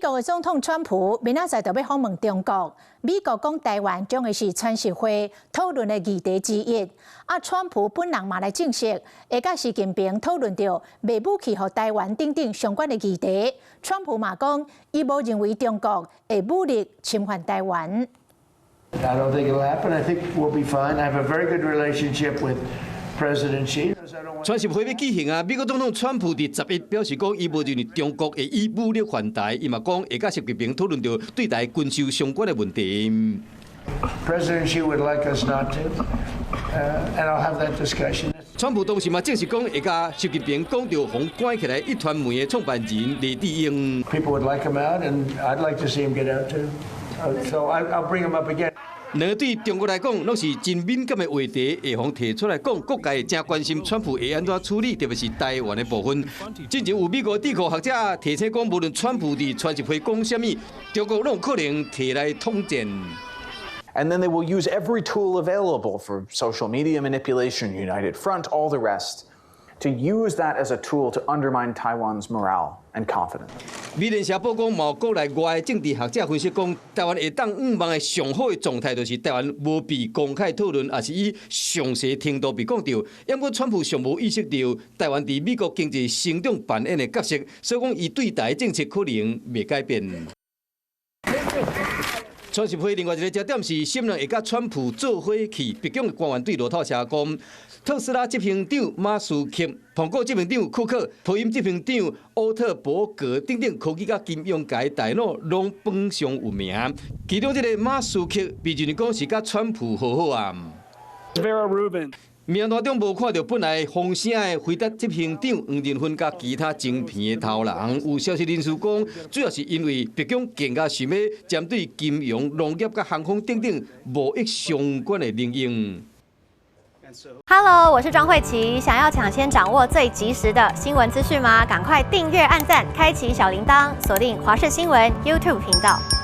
國的總統川普明仔載就欲訪問中國。美國講台灣將會是川習會討論的議題之一。啊，川普本人嘛來證實，會佮習近平討論著賣武器予台灣等等相關的議題。川普嘛講，伊無認為中國會武力侵犯台灣。 I don't think it'll happen. I think we'll be fine. I have a very good relationship with President Xi. 川習會欲舉行啊！美國總統川普佇11表示講，伊無認為中國會以武力犯台，伊嘛講會佮習近平討論著對台軍售相關的問題。 President Xi would like us not to, and I'll have that discussion. 川普當時嘛證實講，會佮習近平講著予關起來壹傳媒的創辦人黎智英。 People would like him out, and I'd like to see him get out too. So I'll bring him up again. 兩个對中國來講，攏是真敏感的話題，會予提出來講，各界誠關心川普會按怎處理，特別是台灣的部分。進前有美國智庫學者提醒講，無論川普佇川習會講啥物，中國攏有可能提來統戰。 And then they will use every tool available for social media manipulation, United Front, all the rest, to use that as a tool to undermine Taiwan's morale and confidence. 美聯社報講，嘛國內外的政治學者分析講，台灣會當向望的上好的狀態，就是台灣無被公開討論，抑是以詳細程度被講著。毋過川普尚無意識著台灣佇美國經濟成長扮演的角色，所以講伊對台政策可能袂改變。川習會另外一個焦點是，啥人會佮川普做伙去？白宮的官員對路透社講，特斯拉執行長馬斯克、蘋果執行長庫克、波音執行長奧特伯格等等科技佮金融界大佬攏榜上有名。其中這個馬斯克被認為講是佮川普好好啊。 Vera Rubin。名單中無看著本來風聲的輝達執行長黃仁勳佮其他晶片的頭人。有消息人士講，主要是因為白宮更加想欲針對金融、農業佮航空等等貿易相關的領域。 Hello，我是莊慧琪。想要搶先掌握最及時的新聞資訊嗎？趕快訂閱、按讚、開啟小鈴鐺，鎖定華視新聞 YouTube 頻道。